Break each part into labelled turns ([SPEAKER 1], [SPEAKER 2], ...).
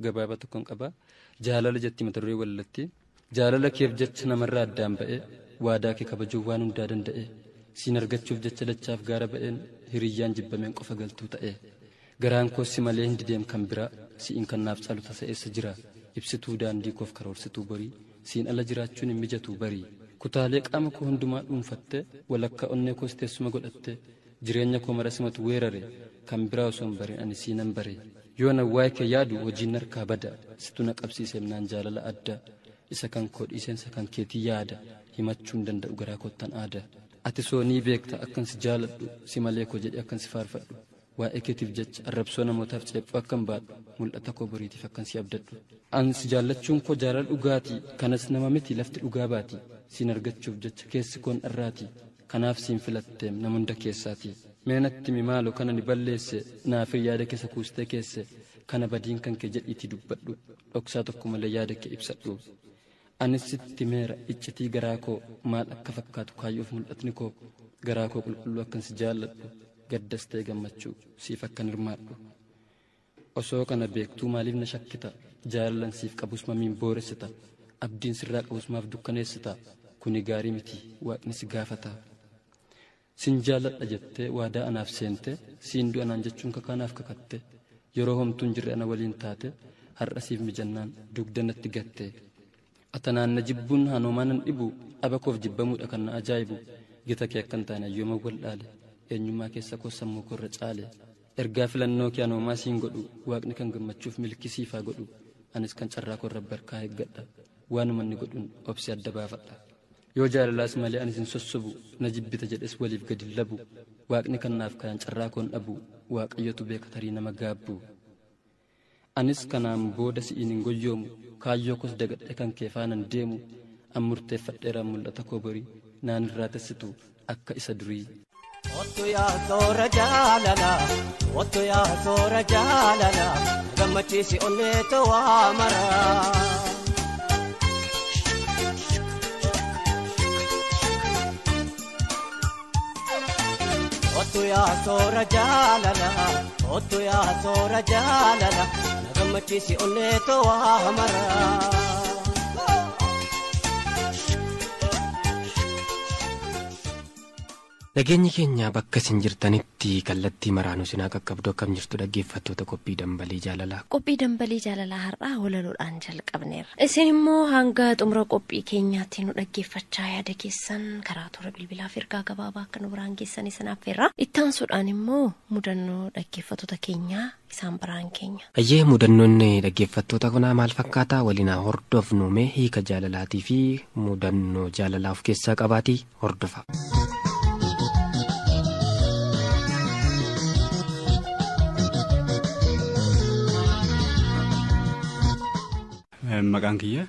[SPEAKER 1] Gabaabaa tokkoon qaba. Jaalala jetti mata duree wallalatti. Jaalala keef jecha namarraa addaan ba'ee waadaa kee kabajuu waan hundaa danda'e siin argachuuf jecha dachaaf gaara ba'een hiriyyaan jibbameen qofa galtuu ta'e garaan koo si malee hin dideem kan biraa si'iin kan naaf caalu tasa eessa jira ibsituu daandii koof karoorsituu borii siin ala jiraachuun hin mijatu barii kutaalee qaama koo hundumaa dhuunfatte walakkaa onnee koos teessuma godhatte jireenya koo mara simatu weerare kan biraa osoo hin barin ani siinan bare yoo na waa'ee kee yaadu hojiin harkaa bada situ na qabsiiseem naan jaalala adda isa kan koo dhiiseensa kan keetii yaada himachuu hin danda'u garaa koottan aada ati soo ni beekta akkan si jaaladhu si malee koo jedhee akkan si faarfadhu waa'ee keetiif jecha arrabsoo namootaaf ceephoo akkan baadhu mul'ata koo boriitiif akkan si abdadhu an si jaallachuun koo jaalala dhugaatii kanas nama miti lafti dhugaa baati siin argachuuf jecha keessi koon dharraati kanaaf siin filatteem nama hunda keessaati mee natti himi maaloo kana ni balleesse naafir yaada keessa kuustee keesse kana badiin kan kee jedhiitii dubbadhu dhoksaa tokko malee yaada kee ibsadhu. Anis sitti meera iccitii garaa koo maal akka fakkaatu kaayyoof mul'atni koo garaa koo qulqulluu akkan si jaalladhu gaddas ta'e gammachuu siif akkan hirmaadhu. Osoo kana beektuu maaliif na shakkita jaalalan siif qabus mamiin booressita abdiin sirraa qabus maaf dukkaneessita kuni gaarii miti waaqni si gaafata. Sin jaalladha jettee waadaa anaaf seente siin du'a naan jechuun kakaanaaf kakatte yeroo homtuun jirre ana waliin taate har'a siif mijannaan dugda natti gatte. Atanaan na jibbuun hanoomaa nan dhibu dhaba koof jibbamuudha kan na ajaa'ibu gita kee akkan taane ayyooma wal dhaale eenyummaa keessa koo sammuu koorra caale ergaa filannoo kee hanoomaa siin godhu waaqni kan gammachuuf milkii siifaa godhu anis kan carraa koorra barkaa eeggadha waanuma inni godhuun obsi adda baafadha. Yoo jaalalaas malee anis hin sossobu na jibbita jedhes waliif gadi labu waaqni kan naaf kayan carraa koon dhabu waaqayyotu beeka tarii nama gaabbu. Anis kanaan booda si'iin hin goyyoomu kaayyoo koos dagadhe kan kee faanan deemu an murteeffadheeraan mul'ata koo borii naan irraa tessitu akka isa durii.
[SPEAKER 2] Otto yaa soora jaalala, otto yaa soora jaalala, gammachiisi onnee towaa mara. Otto yaa soora jaalala, otto yaa soora jaalala, gammachiisi onnee towaa mara.
[SPEAKER 3] Nageenyi keenya bakka isin jirtanitti kallattii maraanuu sinaa qaqqabdu akkam jirtu dhaggeeffattoota qophii dambalii jaalalaa.
[SPEAKER 4] Qophii dambalii jaalalaa har'aa walaloodhaan jalqabneerra. Isin immoo hanga xumura qophii keenyaatti nu dhaggeeffachaa yaada keessan karaa toora bilbilaaf ergaa gabaabaa akka nu biraan geessan isin affeerra. Ittaansuudhaan immoo mudannoo dhaggeeffattoota keenyaa isaan biraan keenya.
[SPEAKER 3] Ayyee mudannoon dhaggeeffattoota kanaa maal fakkaata waliin hordofnu mee hiika jaalalaatii fi mudannoo jaalalaa of keessaa qabaatii hordofa.
[SPEAKER 5] Maqaan kiyya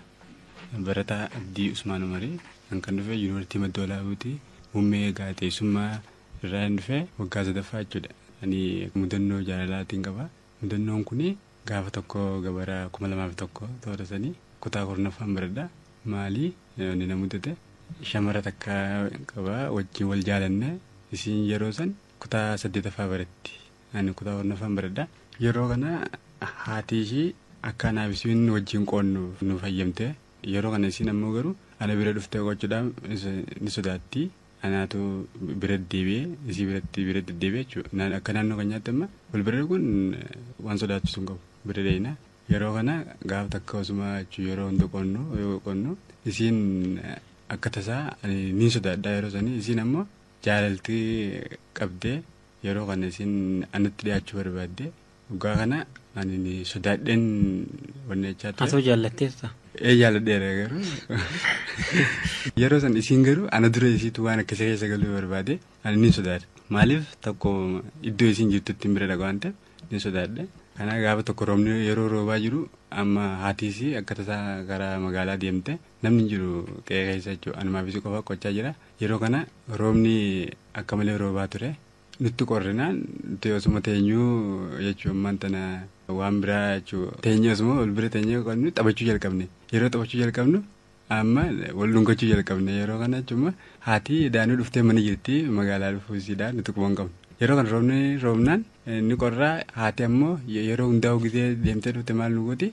[SPEAKER 5] barataa Abdii Usmaan Umarii kan dhufe Yuunivarsiitii Madda Walaabuuti. Muummee gaazexeessummaa irraa hin dhufe waggaa sadaffaa jechuudha. Ani mudannoo jaalalaatiin qaba. Mudannoon kun gaafa tokko gabara 2001 toora sanii kutaa kurnaffaan baradha. Maali inni na mudate shamara takka qaba wajjin wal jaalanne isiin yeroo san kutaa 8ffaa baratti. Ani kutaa kurnaffaan baradha. Yeroo kana haati ishii akka anaaf isiin wajjin qoonnu nu fayyamte yeroo kana isiin ammoo garuu ana bira dhuftee qochuudhaan ni sodaatti. Anaatu bira deebi'ee isii biratti bira deddeebi'ee jechuudha. Akka naannoo keenyaatti amma wal bira kun waan sodaachisu hin qabu bira deeyina. Yeroo kana gaafa takka osuma jechuudha yeroo hunda qoonnu yoo qoonnu isiin akka tasaa ni sodaadha yeroo sanii isiin ammoo jaalaltii qabdee yeroo kana isiin anatti dhiyaachuu barbaadde dhugaa kana ani sodaadheen wanni jechaa ture.
[SPEAKER 6] Atoo jaallatteessa?
[SPEAKER 5] Ee jaalladheera garuu yeroo san isiin garuu ana dura isiitu waan akkasii keessa galuu barbaade ani ni sodaadhe. Maaliif tokko iddoo isiin jirtutti hin bira dhaqa waan ta'eef ni sodaadhe. Kana gaafa tokko roobni yeroo roobaa jiru amma haati isii akka tasaa karaa magaalaa deemte namni hin jiru qe'ee keessa jechuudha. Anumaaf isii qofa qochaa jira. Yeroo kana roobni akka malee roobaa ture. Nutti qorrinaan nuti osuma teenyuu jechuun ammaan tana waan biraa jechuudha. Teenyee osuma wal bira teenyee qabnu taphachuu jalqabne. Yeroo taphachuu jalqabnu amma wal dhungachuu jalqabne yeroo kana jechuun haati daanuu dhuftee mana jirti magaalaa dhufuu isiidhaan nuti quba hin qabnu. Yeroo kana roobni roobnaan Inni qorraa haati ammoo yeroo hundaa'u gisee deemtee dhufte maal nu gooti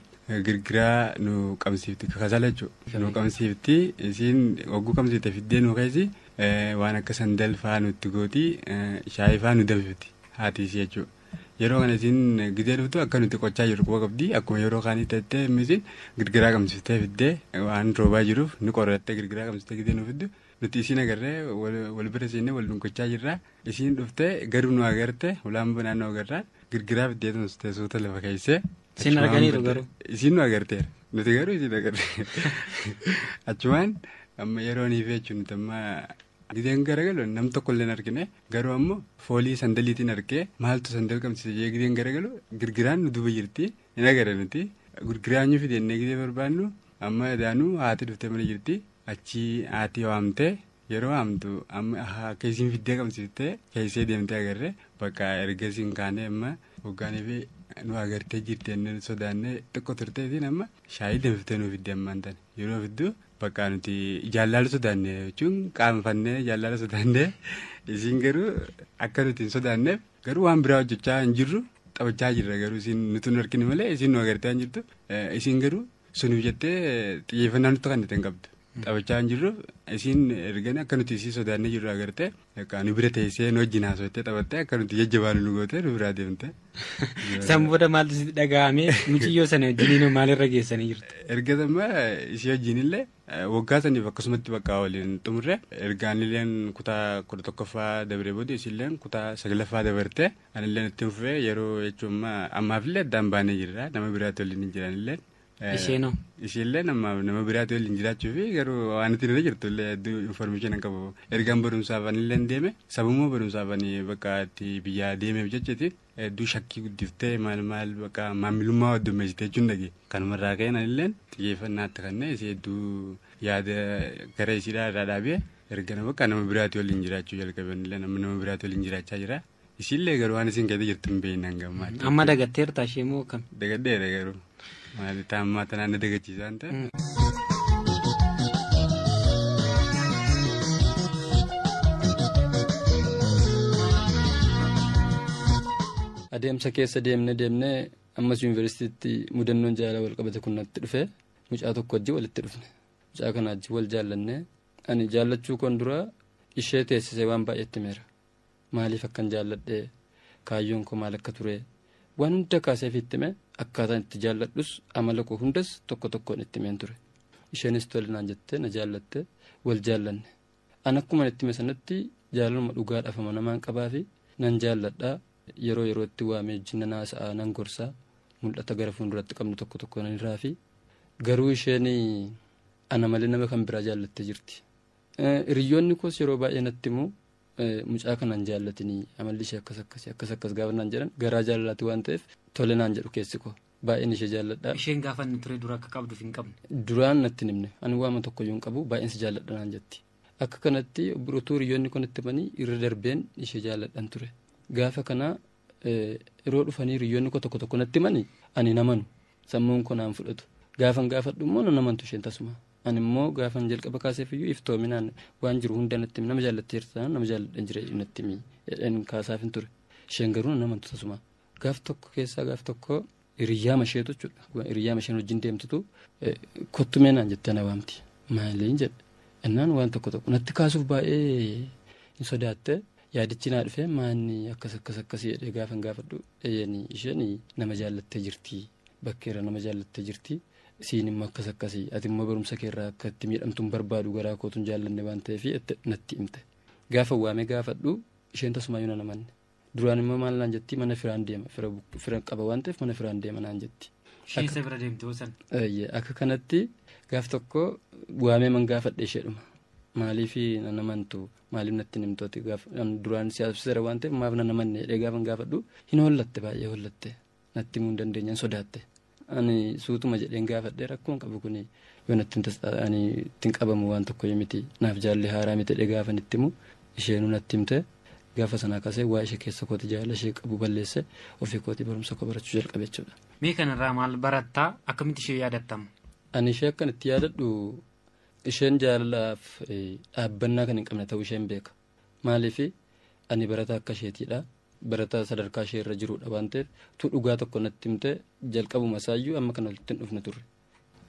[SPEAKER 5] girgiraa nu qabsiifti kasala jechuudha. Nu qabsiifti isiin hogguu qabsiifte fiddee nu keessi waan akka sandal fa'aa nutti gooti shaayii fa'aa nu danfifti haati isii jechuudha. Yeroo kana isiin gisee dhuftu akka nuti qochaa jirru quba qabdi akkuma yeroo kaanii teettee isiin girgiraa qabsiiftee fiddee waan roobaa jiruuf ni qorrattee girgiraa qabsiiftee gisee nu fiddu. Nuti isiin agarree wal bira siinee wal dhunkachaa jirra. Isiin dhuftee garuu nu agarte ulaan banaa nu agarraa girgiraa fiddee teessoota lafa keessee.
[SPEAKER 6] Isiin arganiiru garuu.
[SPEAKER 5] Isiin nu agarteera. Nuti garuu isiin agarre. Achumaan amma yeroo niif jechuun nuti amma giseen garagalu nam tokko illee argine garuu ammoo foolii sandaliitiin argee maaltu sandal qabsiise jee giseen garagalu girgiraan nu duuba jirti hin agarre nuti girgiraan ñu fidennee gisee barbaannu amma daanuu haati dhuftee mana jirti. Achi haati waamtee yeroo waamtu akka isiin fiddee qabsiiftee keessee deemtee agarree bakka erga isiin kaanee amma hoggaanii fi nu agartee jirti jennee sodaannee xiqqoo turtee isiin amma shaayii danfiftee nu fiddee ammaan tana yeroo fiddu bakka nuti jaallaala sodaanne jechuun qaanfannee jaallaala sodaannee isiin garuu akka nuti hin sodaanneef garuu waan biraa hojjechaa hin jirru taphachaa jirra garuu isiin nuti nu arginu malee isiin nu agartee hin jirtu isiin garuu sunuuf jettee xiyyeeffannaa nutti kan hin qabdu. Taphachaa hin jirru isiin ergan akka nuti isii sodaannee jirru agartee nu bira teessee nu wajjin haasoftee taphattee akka nuti jajjabaanu nu gootee nu biraa deemte.
[SPEAKER 6] San booda maaltu sitti dhaga'ame mucayyoo sana wajjiniin maalirra geessanii jirtu?
[SPEAKER 5] Erga amma isii wajjinillee waggaa saniif akkasumatti bakka waliin xumurre erga anilleen kutaa 11ffaa dabaree booda isiilleen kutaa 9ffaa dabarte anilleen ittiin fufee yeroo jechuun ammaafillee addaan baanee jirra nama biraatti waliin hin jiranillee.
[SPEAKER 6] Isheenoo?
[SPEAKER 5] Isheellee nama biraatti waliin jiraachuu fi garuu waan ittiin irra jirtu illee hedduu information hin qabu. Ergaan barumsaaf anillee deeme sababuma barumsaaf ani bakka itti biyyaa deemeef jechuuti hedduu shakkii guddiftee maal maal bakka maamilummaa waddummeessitee jechuun dhage. Kanumarraa ka'een anillee xiyyeeffannaa itti kennee ishee hedduu yaada gara ishiidhaa irraa dhaabee erga bakka nama biraatti waliin jiraachuu jalqabe anillee nama biraatti waliin jiraachaa jira. Ishiillee garuu waan isin keessa jirtu hin beekne hanga ammaatti.
[SPEAKER 6] Amma dagatteerta ishee moo akkam?
[SPEAKER 5] Dagadheera garuu. Maali taa'ammaa tanaan na dagachiisaan ta'e.
[SPEAKER 1] Adeemsa keessa deemnee ammas yuunivarsiitiitti mudannoon jaalala wal qabate kun natti dhufe mucaa tokko wajjin walitti dhufne. Mucaa kana wajjin wal jaallannee ani jaallachuu koon dura ishee teessisee waan baay'eetti meera. Maaliif akkan jaalladhee kaayyoon koo maal akka ture waan hunda kaasee itti hime akkaataan itti jaalladhus amala koo hundas tokko tokkoon itti himeen ture. Isheenis tole naan jettee na jaallatte wal jaallanne. An akkuma itti hime sanatti jaalaluma dhugaadhaaf amanamaan qabaa fi nan jaalladhaa yeroo yerootti waamee wajjin nan haasa'aa nan gorsaa mul'ata gara fuulduratti qabnu tokko tokko nan irraa fi garuu isheen ana malee nama kan biraa jaallattee jirti. Hiriyoonni koos yeroo baay'ee natti himu mucaa kanaan jaallatinii amalli ishee akkas akkasii akkas akkas gaafa naan jedhan garaa jaalalaati waan ta'eef tole naan jedhu keessi koo baay'een ishee jaalladha.
[SPEAKER 6] Isheen gaafa inni ture dura akka qabduuf hin qabne.
[SPEAKER 1] Duraan natti hin himne ani waama tokkoyyuu hin qabu baay'een si jaalladha naan jetti. Akka kanatti utuu hiriyoonni kun itti himanii irra darbeen ishee jaalladhan ture. Gaafa kana yeroo dhufanii hiriyoonni koo tokko tokko natti himanii ani namanu sammuun koo naan fudhatu gaafan gaafadhu immoo nan amantu isheen tasuma. Ani immoo gaafan jalqaba kaaseef iyyuu iftoominaan waan jiru hunda natti nama jaallatteerta nama jaalladhan jira natti himi kaasaaf hin ture. Isheen garuu nan amantu tasuma. Gaaf tokko keessaa gaaf tokko hiriyyaa isheetu jechuudha. Hiriyyaa isheen wajjin deemtutu kottumee naan jettee na waamti. Maaliin jedhe innaan waan tokko tokko natti kaasuuf baay'ee hin sodaatte yaadichi naa dhufe maanni akkas akkas akkasii jedhee gaafan gaafadhu isheen nama jaallattee jirti bakkeera nama jaallattee jirti. Isiin immoo akkas akkasii ati immoo barumsa keerraa akka itti miidhamtu hin barbaadu garaa kootu hin jaallanne waan ta'eef natti himte. Gaafa waamee gaafadhu isheen tasumaayyuu nan amanne. Duraan immoo maal naan jetti mana firaan deema fira qaba waan ta'eef mana firaan deema naan jetti.
[SPEAKER 6] Isheen isa bira deemte hosan.
[SPEAKER 1] Akka kanatti gaaf tokko waamee man gaafadhe isheedhuma. Maaliif nan amantu maaliif natti himtooti duraan siyaasseera waan ta'eef maaf nan amanne jedhee gaafan gaafadhu hin hollatte baay'ee hollatte natti himuu hin dandeenye sodaatte. Ani suutuma jedheen gaafadhee rakkoon qabu kun yoo natti ittiin qabamu waan tokko miti naaf jaalli haaraa miti jedhee gaafan itti himu isheenuu natti himte gaafa sanaa kaasee waa ishee keessa kooti jaalala ishee qabu balleesse ofii kooti barumsa koo barachuu jalqabe jechuudha.
[SPEAKER 6] Mee kanarraa maal barattaa akkamitti ishee yaadattama?
[SPEAKER 1] Ani ishee akkan itti yaadadhu isheen jaalalaaf dhaabbannaa kan hin qabne ta'uu isheen beeka. Maaliif ani barataa akka isheetiidha. Barataa sadarkaa ishee irra jirudha waan ta'eef tu dhugaa tokko natti himte jalqabuma isaayyuu amma kana walitti hin dhufne turre.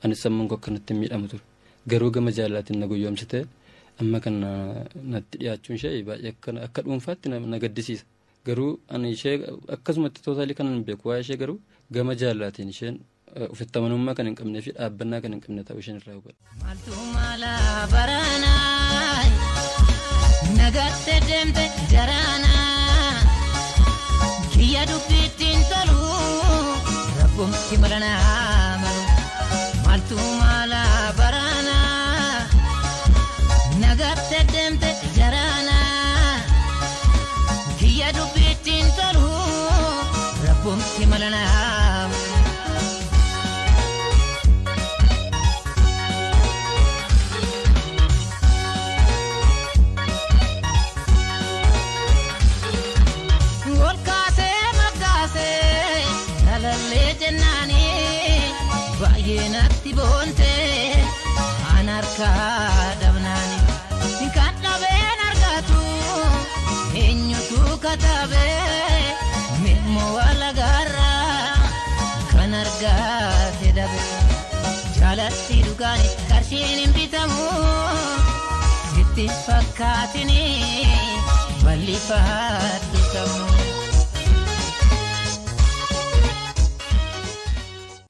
[SPEAKER 1] Anis sammuun koo akkanatti hin miidhamu ture. Garuu gama jaalalaatiin na gowwoomsite amma kana natti dhiyaachuun ishee baay'ee akka dhuunfaatti na gaddisiisa. Garuu ani ishee akkasumatti tootaalii kan hin beeku waa'ee ishee garuu gama jaalalaatiin isheen ofitti amanamummaa kan hin qabnee fi dhaabbannaa kan hin qabne ta'uu isheen irraa hubadha.
[SPEAKER 7] Maaltu mala baranaa nagatte deemte jaranaa kiyya dubbiittiin tolu rabbumti malanaa malu maaltu mala baranaa nagatte deemte jaranaa kiyya dubbiittiin tolu rabbumti malanaa. Natti boonte an harkaa dhabnaani kan dhabeen argatu eenyutu katabee mi'moo walagaarraa kan argate dhabe jaalatti dhugaani qarshiin hin bitamu sitti fakkaatini bal'ifaadhu sammuu.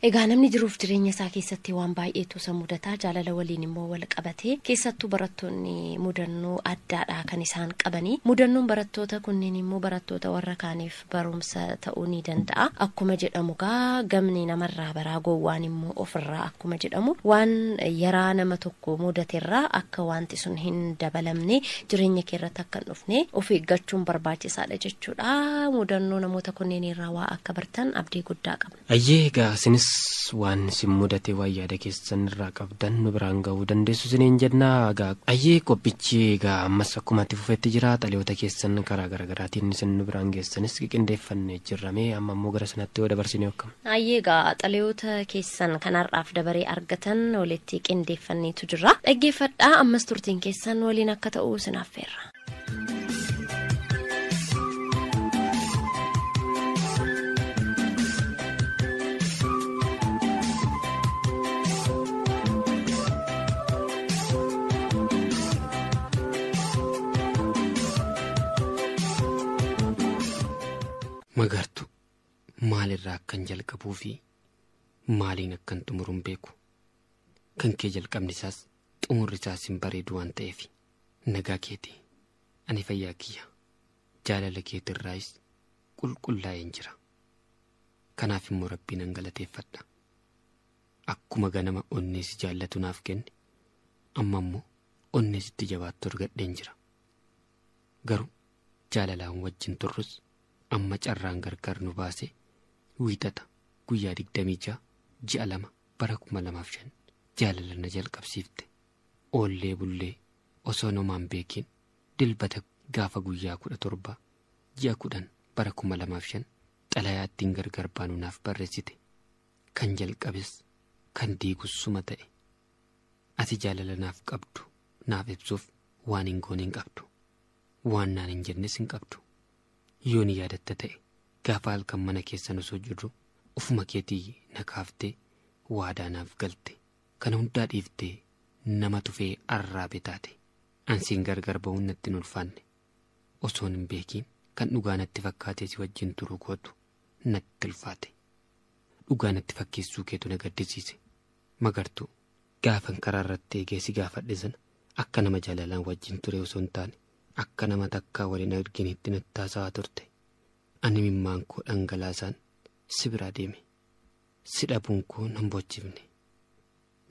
[SPEAKER 4] Egaa namni jiruuf jireenya isaa keessatti waan baay'eetu isa mudataa jaalala waliin immoo wal qabatee keessattuu barattoonni mudannoo addaadha kan isaan qabanii mudannoon barattoota kunneen immoo barattoota warra kaaniif barumsa ta'uu ni danda'a akkuma jedhamu gaa gamni namarraa baraa gowwaan immoo ofirraa akkuma jedhamu waan yaraa nama tokko mudateerraa akka wanti sun hin dabalamne jireenya keerratti akka hin dhufne of eeggachuun barbaachisaadha jechuudha mudannoo namoota kunneen irraa waa akka bartan abdii guddaa qabna.
[SPEAKER 3] Ayyee egaa isinis waan isin mudate waan yaada keessan irraa qabdan nu biraan ga'uu dandeessu isiniin jenna. Egaa ayyee qophichi egaa ammas akkuma itti fufetti jira xalayoota keessan karaa garaagaraatiin isin nu biraan geessanis qindeeffannee jirrame amma immoo gara sanatti yoo dabarsine akkam.
[SPEAKER 4] Ayyee egaa xalayoota keessan kanarraaf dabaree argatan walitti qindeeffanneetu jira. Dhaggeeffadhaa ammas turtiin keessan waliin akka ta'u isin affeerra.
[SPEAKER 8] Magartu maalirraa akkan jalqabuu fi maaliin akkan xumuruun beeku kan kee jalqabni isaas xumurri isaas hin bareedu waan ta'eef nagaa keeti ani fayyaa kiyya jaalala keetirraayis qulqullaa'een jira kanaaf immoo rabbiin an galateeffadha akkuma ganama onnee si jaallatu naaf kenne amma immoo onnee sitti jabaattu argadheen jira garuu jaalalaan wajjin turrus amma carraan gargar nu baase wiixata guyyaa 26 ji'a 2 bara 2005 jaalala na jalqabsiifte oollee bullee osoo namaan beekin dilbata gaafa guyyaa 17 ji'a 10 bara 2005 xalayaa ittiin gargar baanu naaf barreessite kan jalqabes kan diigus suma ta'e ati jaalala naaf qabdu naaf ibsuuf waan hin goone hin qabdu waan naan hin jennes hin qabdu. Yoo ni yaadatta ta'e gaafa halkan mana keessan osoo jirru ofuma keetii na kaaftee waadaa naaf galte kana hundaa dhiiftee nama tufee arraabe taate ansiin gargar ba'uun natti hin ulfaanne osoon hin beekiin kan dhugaa natti fakkaatee si wajjin turuu kootu natti ulfaate dhugaa natti fakkeessuu keetu na gaddisiise magartuu gaafan karaa irratti eegee si gaafadhe sana akka nama jaalalaan wajjin ture osoo hin taane. Akka nama takkaa waliin arginitti natti haasa'aa turte ani mimmaan koo dhangalaasaan si biraa deeme si dhabuun koo nan bochifne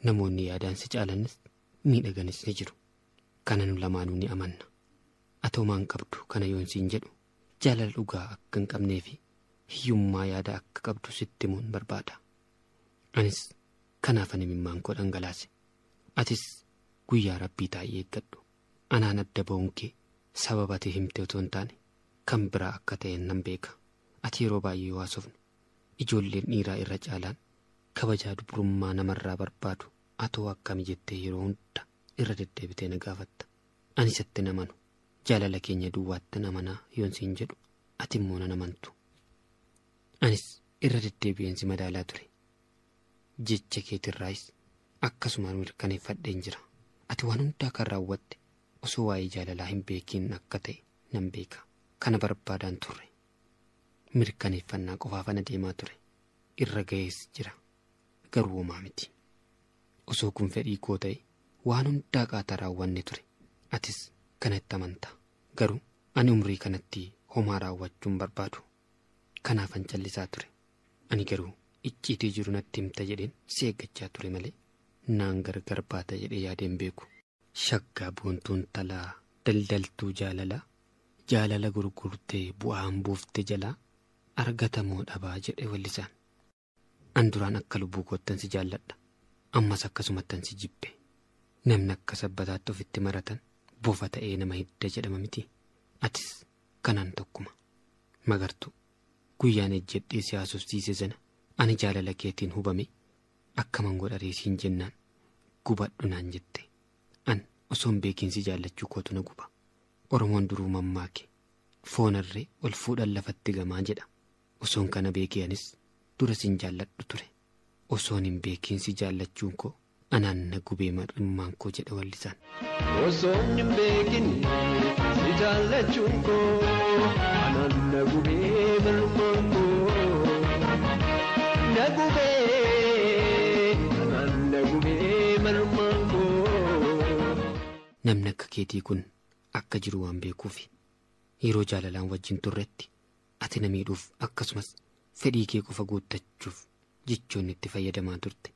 [SPEAKER 8] namoonni yaadaan si caalanis miidhaganis ni jiru kana nu lamaanuu ni amanna atoomaan qabdu kana yoon siin jedhu jaalala dhugaa akka hin qabnee fi hiyyummaa yaada akka qabdu sitti himuun barbaada anis kanaaf ani mimmaan koo dhangalaase atis guyyaa rabbii taa'ee eeggadhu anaan adda ba'uun kee sababa ati himte otoo hin taane kan biraa akka ta'een nan beeka ati yeroo baay'ee haasofnu ijoolleen dhiiraa irra caalaan kabajaa dubrummaa namarraa barbaadu atoo akkami jettee yeroo hunda irra deddeebitee na gaafatta ani isatti namanu jaalala keenya duwwaatti namanaa yoon siin jedhu Ati immoo nan amantu. Anis irra deddeebi'een si madaalaa ture. Jecha keetirraayis akkasumaan mirkaneeffadheen jira. Ati waan hundaa kan raawwatte osoo waa'ee jaalalaa hin beekiin akka ta'e nan beeka. Kana barbaadaan turre. Mirkaneeffannaa qofaaf ana deemaa ture. Irra ga'ees jira. Garuu homaa miti. Osoo kun fedhii koo ta'e waan hundaa qaataa raawwanne ture. Atis kanatti amanta. Garuu ani umrii kanatti homaa raawwachuun barbaadu. Kanaafan callisaa ture. Ani garuu icciitii jiru natti himta jedheen si eeggachaa ture malee naan gargar baata jedhee yaadeen beeku. Shaggaa boontuun talaa daldaltuu jaalalaa jaalala gurgurtee bu'aan buufte jalaa argatamoo dhabaa jedhe wallisaan. An duraan akka lubbuu koottan si jaalladha. Ammas akkasumattan si jibbe. Namni akka sabbataatti ofitti maratan bofa ta'ee nama hidda jedhama miti. Atis kanaan tokkuma. Magartuu guyyaan ejjedhee si haasofsiise sana ani jaalala keetiin hubame akkaman godha siin jennaan gubadhu naan jette. An osoo hin beekiin si jaallachuu kootu na guba. Oromoon duruu mammaake foonarree ol fuudhan lafatti gamaa jedha. Osoon kana beekee anis dura sin jaalladhu ture. Osoon hin beekiin si jaallachuun koo anaan na gubee mar'immaan koo jedha wallisaan.
[SPEAKER 9] Osoon hin beekin si jaallachuun koo anaan na gubee mar'immaan koo. Na gubee anaan na gubee mar'immaan koo.
[SPEAKER 8] Namni akka keetii kun akka jiru waan beekuufi yeroo jaalalaan wajjin turretti ati na miidhuuf akkasumas fedhii kee qofa guuttachuuf jechoonni itti fayyadamaa turte.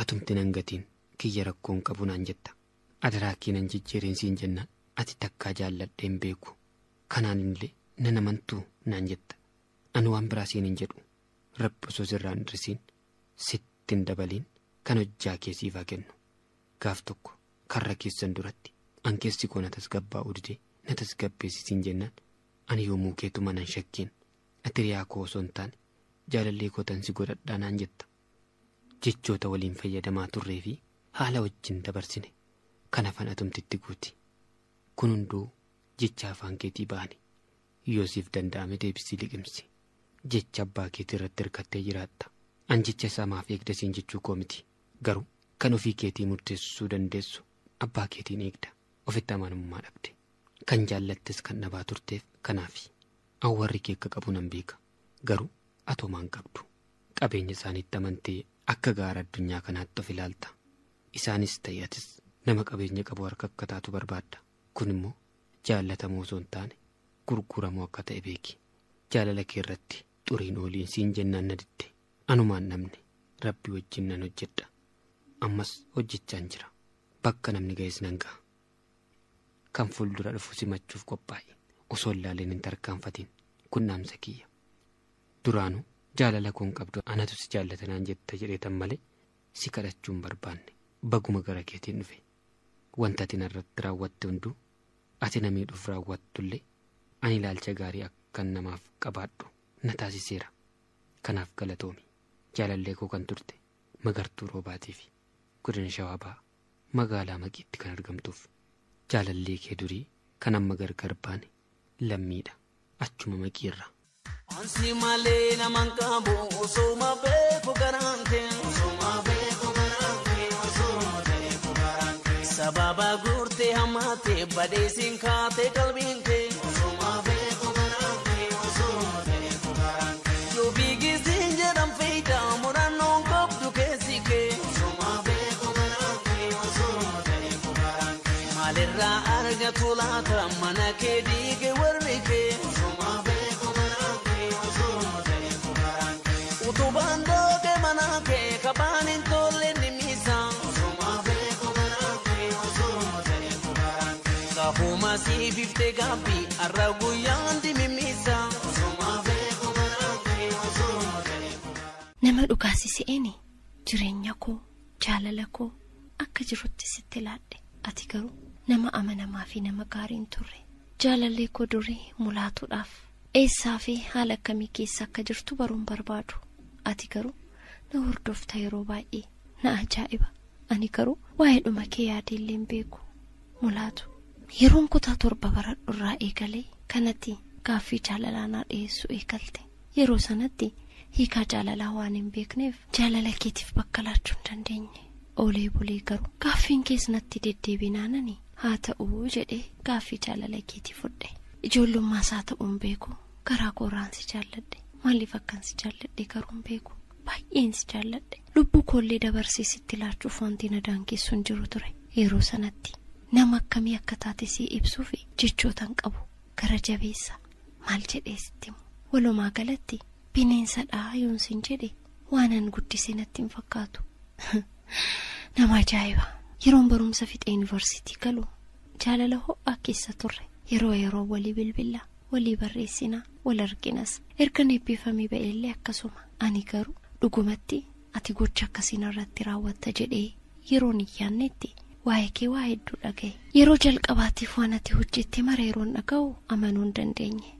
[SPEAKER 8] Atumti nan gatiin kiyya rakkoon qabu naan jetta. Adaraa kee nan jijjiireen siin jennaan ati takkaa jaalladhee hin beeku. Kanaan illee nan amantuu naan jetta. Ani waan biraa siin hin jedhu. Rabbi osoo sirraa hin hir'isiin sitti hin dabaliin kan hojjaa kee siif haa kennu. Gaaf tokko karra keessan duratti an keessi koo na tasgabbaa'uu didee na tasgabbeessi siin jennaan ani yoomuu keetuma nan shakkiin ati riyaa koo osoo hin taane jaalallee koo tan si godhadhaa naan jetta. Jechoota waliin fayyadamaa turree fi haala wajjin dabarsine kan afaan atumtitti guuti. Kun hunduu jecha afaan keetii ba'ani. Yoo siif danda'ame deebisii liqimsi. Jecha abbaa keetii irratti hirkattee jiraatta. An jecha isaa maaf eegda siin jechuu koo miti. Garuu kan ofii keetii murteessuu dandeessu abbaa keetiin eegda. Ofitti amanamummaa dhabde. Kan jaallattes kan dhabaa turteef kanaafi. An warri kee akka qabu nan beeka. Garuu atoomaan qabdu. Qabeenya isaaniitti amantee akka gaara addunyaa kanaatti of ilaalta. Isaanis ta'e atis nama qabeenya qabu harka akka taatu barbaadda. Kun immoo jaallatamoo osoo hin taane gurguramoo akka ta'e beeki. Jaalala kee irratti xuriin ooliin siin jennaan na didde. Anumaan namni rabbi wajjin nan hojjedha. Ammas hojjechaan jira. Bakka namni ga'es nan ga'a. Kan fuuldura dhufu simachuuf qophaa'e osoo ilaaleen hin tarkaanfatiin kun dhaamsa kiyya. Duraanuu jaalala koon qabdu anatu si jaallata naan jetta jedheetan malee si kadhachuu hin barbaanne. Baguma gara keetiin dhufe. Wanta ati narratti raawwatte hunduu ati na miidhuuf raawwattullee ani ilaalcha gaarii akkan namaaf qabaadhu na taasiseera. Kanaaf galatoomi. Jaalallee koo kan turte Magartuu Roobaatii fi godina Shawaa Bahaa magaalaa Maqiitti kan argamtuuf jaalallee kee durii kan amma gargar baane lammiidha. Achuma Maqiirra.
[SPEAKER 10] Ansi malee naman qabu osuma beeku garaan kee. Osuma beeku garaan kee osuma beeku garaan kee. Sababa guurtee hammaatee badeesiin kaatee qalbiin kee. Osuma beeku garaan kee osuma beeku garaan kee. Yoo biigisiin jedhan fiida murannoon qabdu keessi kee. Osuma beeku garaan kee osuma beeku garaan kee. Maalirraa argatu laata mana kee diige warri kee. Osuma beeku garaan kee osuma beeku garaan kee. Utubaan dooke mana kee kabaan hin tolle ni miisa. Osuma beeku garaan kee osuma beeku garaan kee. Gaafuma siififtee gaabbii har'a guyyaan dimimmiisa. Osuma beeku garaan kee osuma beeku garaan kee.
[SPEAKER 4] Nama dhugaasi se'eeni jireenya koo jaalala koo akka jirutti sitti laadhe. Ati garuu nama amanamaa fi nama gaarii hin turre. Jaalallee koo durii mulaatuudhaaf eessaa fi haala akkamii keessa akka jirtu baruun barbaadu. Ati garuu na hordofta yeroo baay'ee na ajaa'iba. Ani garuu waa'ee dhuma kee yaadee illee hin beeku. Mulaatu yeroon kutaa 7 baradhu irraa eegalee kanatti Gaaffii jaalalaa naa dhiyeessuu eegalte. Yeroo sanatti hiikaa jaalalaa waan hin beekneef jaalala keetiif bakka laachuu hin dandeenye. Oolee bulee garuu gaaffiin kees natti deddeebinaanani haa ta'uu jedhee gaaffii jaalala keetii fudhe. Ijoollummaa isaa ta'uun beeku garaa kooraan si jaalladhe. Maaliif akkan si jaalladhe garuu hin beeku. Baay'een si jaalladhe. Lubbuu koollee dabarsee sitti laachuuf wanti na daangessu hin jiru ture. Yeroo sanatti nama akkamii akka taate si ibsuuf jechoota hin qabu. Gara jabeessa maal jedhee sitti himu. Walumaa galatti bineensadhaa yoon sin jedhe waanan guddisee natti hin fakkaatu. Nama ajaa'iba. Yeroon barumsa fixee yuunivarsiitii galu jaalala ho'aa keessa turre. Yeroo yeroo walii bilbilaa, walii barreessinaa, wal arginas. Erga eebbifamee ba'ellee akkasuma. Ani garuu dhugumatti ati gocha akkasiin irratti raawwatta jedhee yeroon hin yaadnetti waa'ee kee waa hedduu dhaga'e. Yeroo jalqabaatiif waan ati hojjette mara yeroon dhaga'u amanuu hin dandeenye.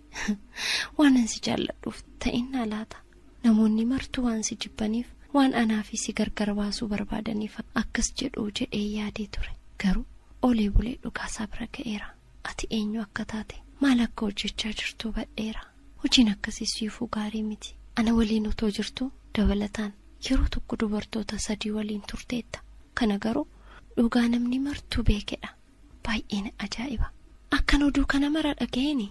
[SPEAKER 4] Waan an si jaalladhuuf ta'inna laata. Namoonni martuu waan si jibbaniif waan anaa fi si gargar baasuu barbaadaniif akkas jedhu jedhee yaadee ture. Garuu olee bulee dhugaasaa bira ga'eera. Ati eenyu akka taate maal akka hojjechaa jirtu badheera. Hojiin akkasii siifuu gaarii miti. Ana waliin otoo jirtu dabalataan yeroo tokko dubartoota 3 waliin turteetta. Kana garuu dhugaa namni martuu beekedha. Baay'een ajaa'iba. Akkan oduu kana mara dhaga'een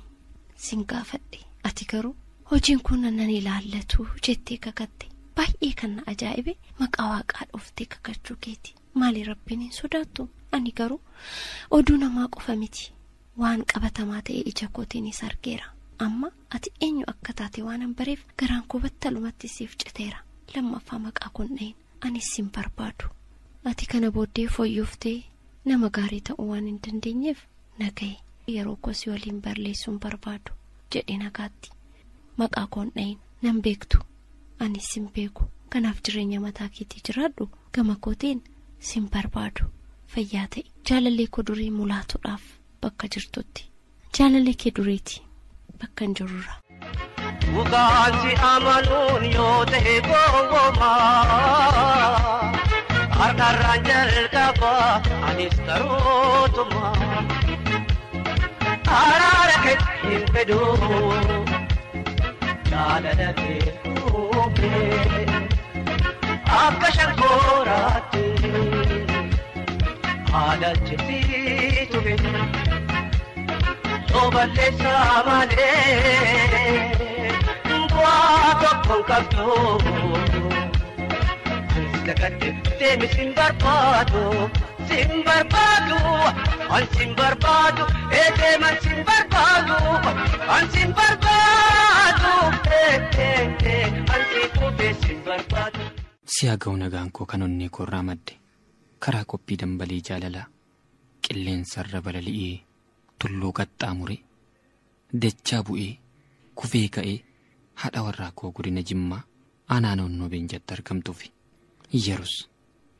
[SPEAKER 4] sin gaafadhe. Ati garuu hojiin kun nan ilaallatu jettee kakatte. Baay'ee kan na ajaa'ibe maqaa waaqaa dhooftee kakachuu keeti. Maali rabbiin hin sodaattu? Ani garuu oduu namaa qofa miti. Waan qabatamaa ta'e ija kootiinis argeera. Amma ati eenyu akka taate waan hin bareef garaan koo battalumatti siif citeera. Lammaffaa maqaa kun dhahin anis sin barbaadu. Ati kana booddee fooyyooftee nama gaarii ta'uu waan hin dandeenyeef naga'e. Yeroo koo si waliin barleessuun barbaadu jedhe nagaatti. Maqaa koon dhahin nan beektu. Anis sin beeku. Kanaaf jireenya mataa keetii jiraadhu. Gama kootiin sin barbaadu. Fayyaa ta'e jaalallee koo durii mulaatuudhaaf bakka jirtutti. Jaalallee kee duriiti bakka hin jirurra.
[SPEAKER 2] Dhugaansi amanuun yoo ta'e gowwomaa harkarraan jalqaba anis karootuma araara kee hin fedhu jaalala kee dhufe akka shankooraatti haala cisiitume. Soballeessa malee bu'aa tokko hin qabdu. Ansi lakkadde deemi sin barbaadu, sin barbaadu, an sin barbaadu, deeman sin barbaadu, an sin barbaadu, an si fuudhee sin barbaadu.
[SPEAKER 8] Si'a ga'u nagaan koo kan onnee koorraa madde karaa qophii dambalii jaalalaa qilleensarra balali'ee tulluu qaxxaamure dachaa bu'ee kufee ka'ee haadha warraa koo godina Jimmaa aanaa naannoo Beenjaatti argamtuufi. Yerus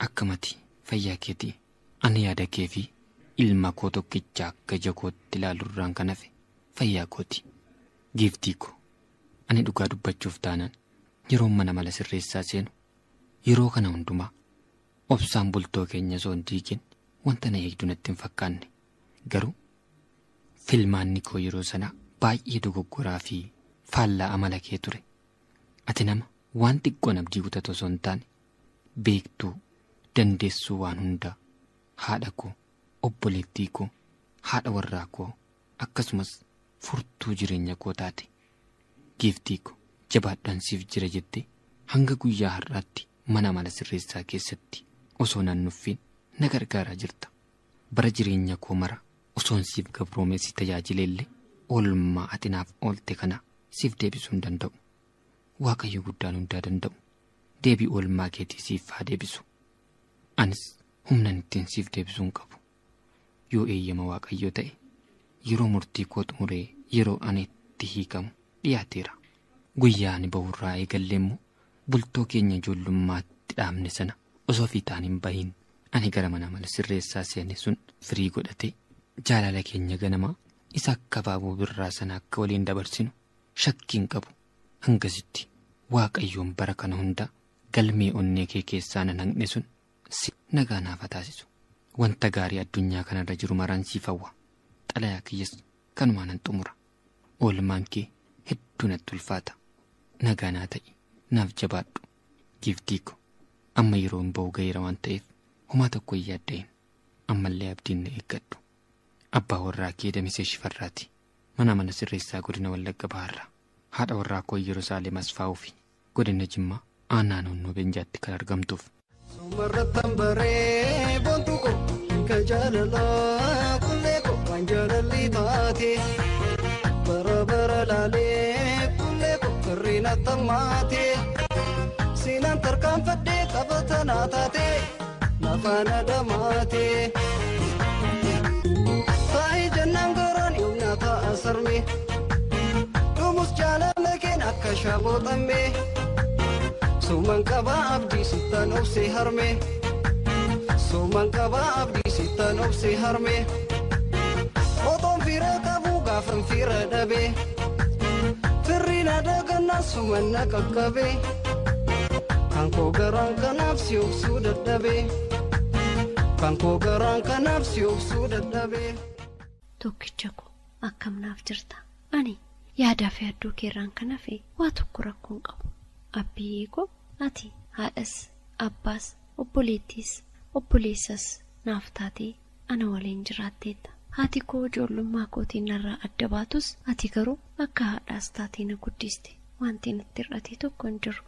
[SPEAKER 8] akkamati fayyaa keetii ani yaada kee fi ilma koo tokkicha akka ija kootti ilaalurraan kan hafe fayyaa kooti. Giiftii koo ani dhugaa dubbachuuf taanaan yeroo mana mala sirreessaa seenu yeroo kana hundumaa obsaan bultoo keenya osoo hin diigin wanta na eegdu natti hin fakkaanne. Garuu filmaanni koo yeroo sanaa baay'ee dogoggoraa fi faallaa amala kee ture. Ati nama waan xiqqoon abdii kutatu osoo hin taane beektuu dandeessuu waan hundaa haadha koo, obboleettii koo, haadha warraa koo akkasumas furtuu jireenya koo taate. Giiftii koo jabaadhaan siif jira jettee hanga guyyaa har'aatti mana amala sirreessaa keessatti osoo nan nuffiin na gargaaraa jirta. Bara jireenya koo mara osoon siif gabroomee si tajaajileellee oolmaa ati naaf oolte kana siif deebisuu hin danda'u. Waaqayyo guddaan hundaa danda'u deebii oolmaa keetii siif haa deebisu. Anis humnan ittiin siif deebisuu hin qabu. Yoo eeyyama Waaqayyo ta'e yeroo murtii koo xumuree yeroo ani itti hiikamu dhiyaateera. Guyyaa ani ba'urraa eegallee immoo bultoo keenya ijoollummaatti dhaabne sana osoo fiixaan hin bahin ani gara mana amala sirreessaa seene sun firii godhatee jaalala keenya ganamaa isa akka abaaboo birraa sana akka waliin dabarsinu shakkiin qabu. Hangasitti Waaqayyoon bara kana hunda galmee onnee kee keessaa nan haqne sun si nagaa naaf haa taasisu. Wanta gaarii addunyaa kanarra jiru maraan siif hawwa. Xalayaa kiyyas kanumaan nan xumura. Oolmaan kee hedduu natti ulfaata. Nagaa naa ta'i. Naaf jabaadhu. Giiftii ko amma yeroon ba'u ga'eera waan ta'eef homaa tokko hin yaadda'in. Ammallee abdiin na eeggadhu. Abbaa warraa kee Damisee Shifarraati. Mana mana sirreessaa godina Wallagga Bahaarraa. Haadha warraa koo Yerusaalem Asfaa'uu fi godina Jimmaa aanaa naannoo Beenjaatti kan argamtuuf.
[SPEAKER 9] Sumarrattan baree boontuu koo kan jaalalaa kullee koo waan jaalalli taate bara bara laalee kullee koo karriin attammaate siinaan tarkaanfadhee qabata naa taate nafaana damaate taa'ee jennaan garaan yoomna ta'a sarme dhumus jaalala keen akka shaabooxamme. Suman qaba abdii sittan obsee harme. Suman qaba abdii sittan obsee harme. Otoon fira qabu gaafan fira dhabe. Firri na dagannaa suman na qaqqabe. Kan koo garaan kanaaf si obsuu dadhabe. Kan koo garaan kanaaf si obsuu dadhabe.
[SPEAKER 4] Tokkicha koo akkam naaf jirta? Ani yaadaa fi adduu keerraan kan hafe waa tokko rakkoon qabu. Abbiyyee koo ati haadhas abbaas obboleettiis obboleessas naaf taatee ana waliin jiraatteetta. Haati koo ijoollummaa kootiin narraa adda baatus ati garuu akka haadhaas taatee na guddiste. Wanti natti hir'ate tokko hin jiru.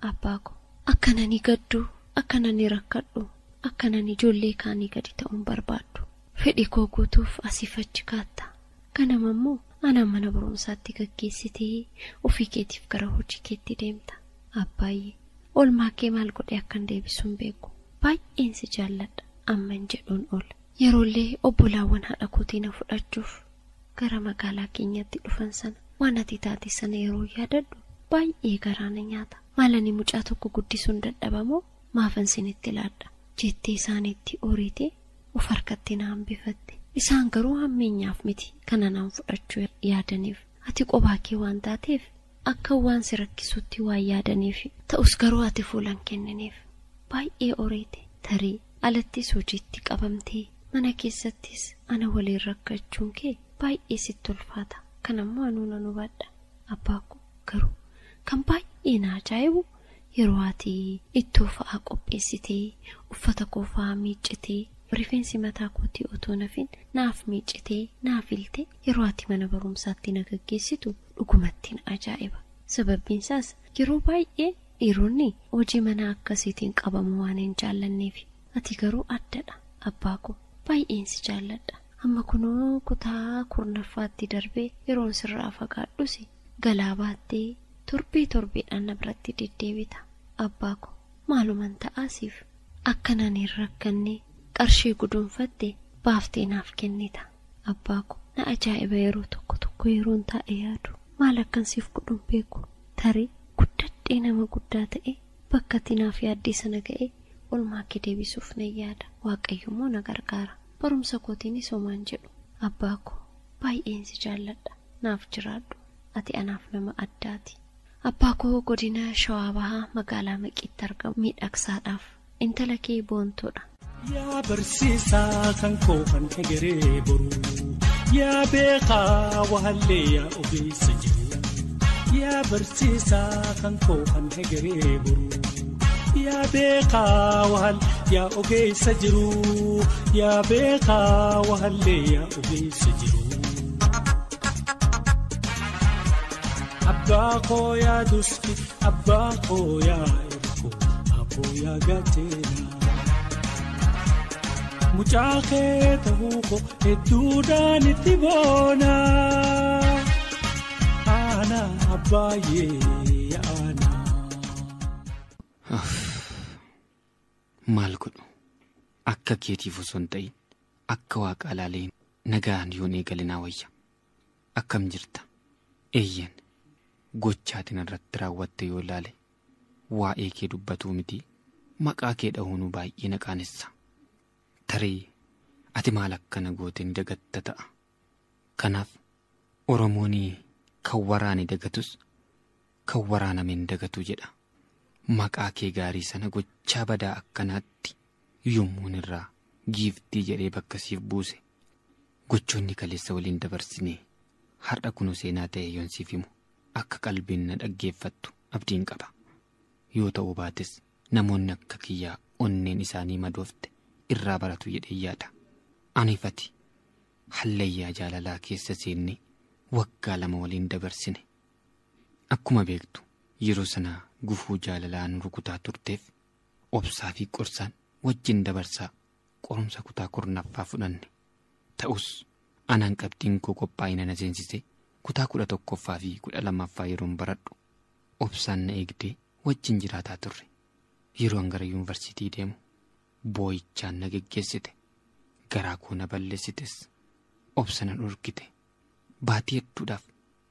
[SPEAKER 4] Abbaa koo akka nani gadduu, akka nani rakkadhu, akka nani ijoollee kaanii gadi ta'uun barbaaddu. Fedhi koo guutuuf asiif achi kaatta. Ganama immoo ana mana barumsaatti gaggeessitee ofii keetiif gara hojii keetti deemta. Abbaay'ee oolmaa kee maal godhee akkan deebisuun beeku. Baay'een si jaalladha amman jedhuun oola. Yeroollee obbolaawwan haadha kootii na fudhachuuf gara magaalaa keenyatti dhufan sana waan ati taate sana yeroo yaadadhu baay'ee garaa na nyaata. Maal ani mucaa tokko guddisuun dadhabamoo maafan sinitti laadha jettee isaaniitti oriitee of harkatti na hambifatte. Isaan garuu hammeenyaaf miti kana naan fudhachuu yaadaniif. Ati qophaa kee waan taateef akka waan si rakkisutti waan yaadaniif ta'us garuu ati fuulan kenniniif. Baay'ee oriite tarii alattis hojiitti qabamtee mana keessattis ana waliin rakkachuun kee baay'ee sitti ulfaata. Kanammoo anuu nan hubadha. Abbaa koo garuu kan baay'ee na ajaa'ibu yeroo ati ittoo fa'aa qopheessitee uffata koo fa'aa miiccitee rifeensi mataa kootii otoo nafin naaf miiccitee naaf iltee yeroo ati mana barumsaatti na gaggeessitu dhugumatti na ajaa'iba. Sababbiin isaas yeroo baay'ee dhiironni hojii manaa akkasiitiin qabamu waan hin jaallanneef. Ati garuu addadha. Abbaa koo baay'een si jaalladha. Amma kunoo kutaa 10ffaatti darbee yeroon sirraa fagaadhus galaa baattee torbee torbeedhaan na biratti deddeebita. Abbaa koo maaluman ta'aasiif akka nani hin rakkanne qarshii guduunfatte baaftee naaf kennita. Abbaa koo na ajaa'iba yeroo tokko tokko yeroon taa'e yaadu maal akkan siif godhuun beeku. Tarii guddadhee nama guddaa ta'e bakka ati naaf yaaddee sana ga'e olmaa kee deebisuuf na yaada. Waaqayyo immoo na gargaara. Barumsa kootiinis homaan jedhu. Abbaa koo baay'een si jaalladha. Naaf jiraadhu. Ati anaaf nama addaati. Abbaa koo godina Shawaa Bahaa magaalaa Maqiitti argamu miidhagsaadhaaf intala kee boontuudha.
[SPEAKER 11] Yaa barsiisaa kan koo kan egeree boru. Yaa beekaa wahallee yaa ogeessa jiru. Yaa barsiisaa kan koo kan egeree boru. Yaa beekaa wahal yaa ogeessa jiru. Yaa beekaa wahallee yaa ogeessa jiru. Abbaa koo yaa duski, abbaa koo yaa erko, abboo yaa gateera. Mucaa kee ta'uu koo hedduudhaan itti boona. Ana abbaayee ana.
[SPEAKER 8] Maal godhu akka keetiif osoo hin ta'in akka waaqa alaalee nagaan yoon eegale naa wayya. Akkam jirta? Eeyyeen gochaatiin irratti raawwatte yoo ilaale waa'ee kee dubbatuu miti maqaa kee dhahuunuu baay'ee na qaanessa. Tarii ati maal akkana goote ni dagatta ta'a. Kanaaf Oromoon kan waraane dagatus kan waraaname hin dagatu jedha. Maqaa kee gaarii sana gochaa badaa akkanaatti yommuun irraa giiftii jedhee bakka siif buuse. Gochoonni kaleessa waliin dabarsine Har'a kunu seenaa ta'e yoon siif himu akka qalbiin na dhaggeeffattu abdiin qaba. Yoo ta'uu baates namoonni akka kiyyaa onneen isaanii madoofte irraa baratu jedhee yaada. Anifati hallayyaa jaalalaa keessa seenne waggaa 2 waliin dabarsine. Akkuma beektu yeroo sana gufuu jaalalaa nu rukutaa turteef obsaa fi qorsaan wajjin dabarsaa qorumsa kutaa 10ffaa fudhanne. Ta'us anaan qabxiin koo qophaa'ina na seensise kutaa 11ffaa fi 12ffaa yeroon baradhu obsaan na eegdee wajjin jiraataa turre. Yeroon gara yuunivarsiitii deemu boo'ichaan na geggeessite. Garaa koo na balleessites. Obsa na dhorkite. Baatii hedduudhaaf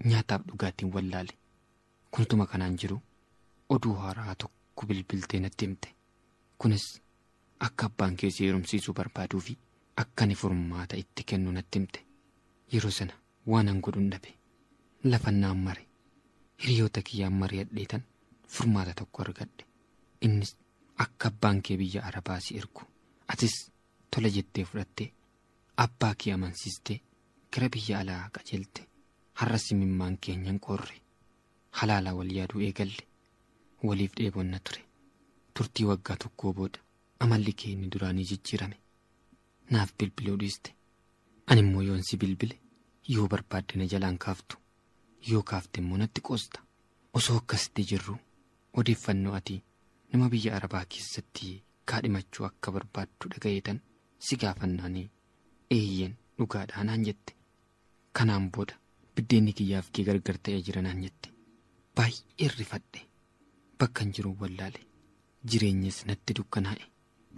[SPEAKER 8] nyaataaf dhugaatiin wallaale. Kunutuma kanaan jiru oduu haaraa tokko bilbiltee natti himte. Kunis akka abbaan kee si heerumsiisuu barbaaduu fi akka ani furmaata itti kennu natti himte. Yeroo sana waan an godhuun dhabe. Lafan naan mare. Hiriyoota kiyyaan mari'adheetan furmaata tokko argadhe. Innis akka abbaan kee biyya Arabaa si ergu. Atis tola jettee fudhattee abbaa kee amansiistee gara biyya alaa qajeelte. Har'a simimmaan keenyan qorre. Halaalaa wal yaaduu eegalle. Waliif dheebonna ture. Turtii waggaa 1 booda amalli kee inni duraanii jijjiirame. Naaf bilbiluu dhiiste. Ani immoo yoon si bilbile yoo barbaadde na jalaan kaaftu. Yoo kaafte immoo natti qoosta. Osoo akkasitti jirru odeeffannoo ati nama biyya Arabaa keessatti kaadhimachuu akka barbaaddu dhagayeetan si gaafannaanii eeyyeen dhugaadhaa naan jette. Kanaan booda biddeenni kiyyaaf kee gargar ta'ee jira naan jette. Baay'ee rifadhe. Bakka hin jiru wallaale. Jireenyis natti dukkanaa'e.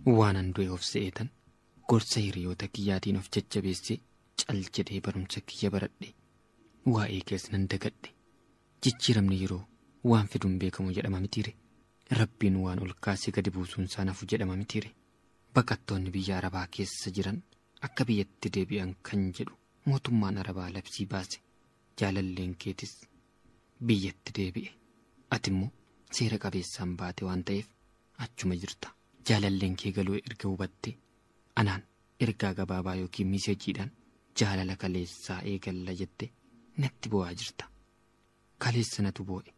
[SPEAKER 8] Waan an du'e of se'eetan gorsa hiriyoota kiyyaatiin of jajjabeessee cal jedhee barumsa kiyya baradhe. Waa'ee kees nan dagadhe. Jijjiiramni yeroo waan fiduun beekamu jedhama mitiire. Rabbiin waan ol kaasee gadi buusuun isaa nafu jedhama mitiire. Baqattoonni biyya Arabaa keessa jiran akka biyyatti deebi'an kan jedhu mootummaan Arabaa labsii baase. Jaalalleen keetis biyyatti deebi'e. Ati immoo seera qabeessaan baate waan ta'eef achuma jirta. Jaalalleen kee galuu erga hubatte anaan ergaa gabaabaa yookiin miseejiidhaan jaalala kaleessaa eegalla jette natti boo'aa jirta. Kaleessa natu boo'e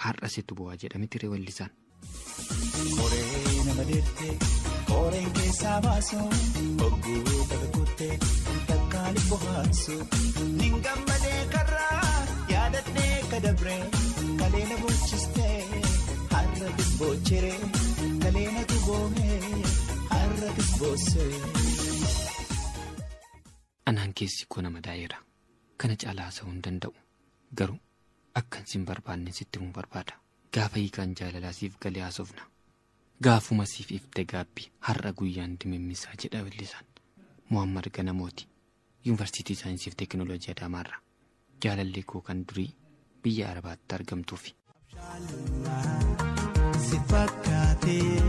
[SPEAKER 8] har'a situ boo'aa jedhame tiree wallisaan.
[SPEAKER 12] Qoree nama deette qoreen keessaa baasu ogguu takka takkaan bohaarsu nin gammadee karraa yaadadhee kadabree kaleena bulchistee har'a boochere kaleena tuboomee har'a boossee.
[SPEAKER 8] Anaan keessi koo nama daa'eera. Kana caalaa haasa'uu hin danda'u. Garuu akkan sin barbaanne sitti himuu barbaada. Gaafa hiikaan jaalalaa siif galee haasofna. Gaafuma siif ifte gaabbii har'a guyyaan dimimmisaa jedha weellisaan. Muhammad Ganamooti. Yuunivarsiitii Saayinsii fi Teekinooloojii Adaamaarraa. Jaalalli koo kan durii biyya Arabaatti argamtuufi.
[SPEAKER 12] Si fakkaatee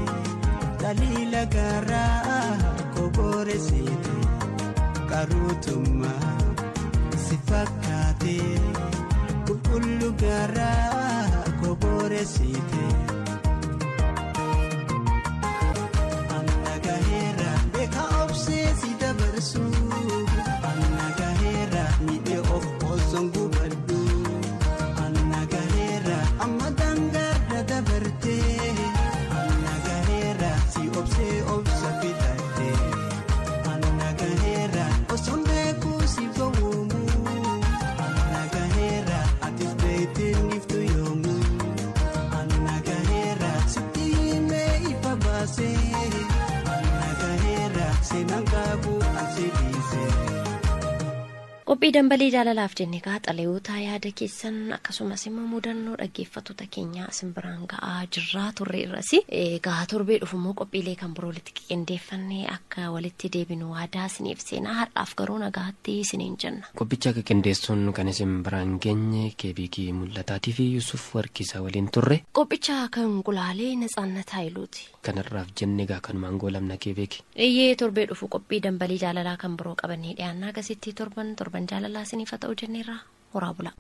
[SPEAKER 12] daliila garaa koboreessite qaruutummaa. Si fakkaatee qulqullu garaa koboreessite. Anna gaheera beeka obsee si dabarsu. Anna gaheera miidhee of osoon gubadhu. Anna gaheera amma dangaarra dabartee. Anna gaheera si obsee obsa fitattee. Anna gaheera osoon beekuu si gowwoomu. Anna gaheera atis beektee niftu yoomu. Anna gaheera sitti himee ifa baasee. Anna gaheera seenaan qabu ansi dhiisee.
[SPEAKER 4] Qophii dambalii jaalalaaf jennee xalayoota yaada keessan akkasumas immoo mudannoo dhaggeeffattoota keenyaa isin biraan ga'aa jirraa turre irras egaa torbee dhufummoo qophiilee kan biroo walitti qindeeffannee akka walitti deebinu waadaa isiniif seenaa har'aaf garuu nagaatti isiniin jenna.
[SPEAKER 3] Qophicha akka qindeessuun kan isin biraan geenye Keebiikii Mul'ataatii fi Yusuf Warqiisaa waliin turre.
[SPEAKER 4] Qophicha kan Gulaalee Natsaannat Haayiluuti.
[SPEAKER 3] Kanarraaf jenne egaa kanumaan goolamna Keebiikii.
[SPEAKER 4] Iyyee torbee dhufu qophii dambalii jaalalaa kan biroo qabannee dhiyaannaa gasitti torban jaalalaa isiniif haa ta'u jenneerra horaa bula.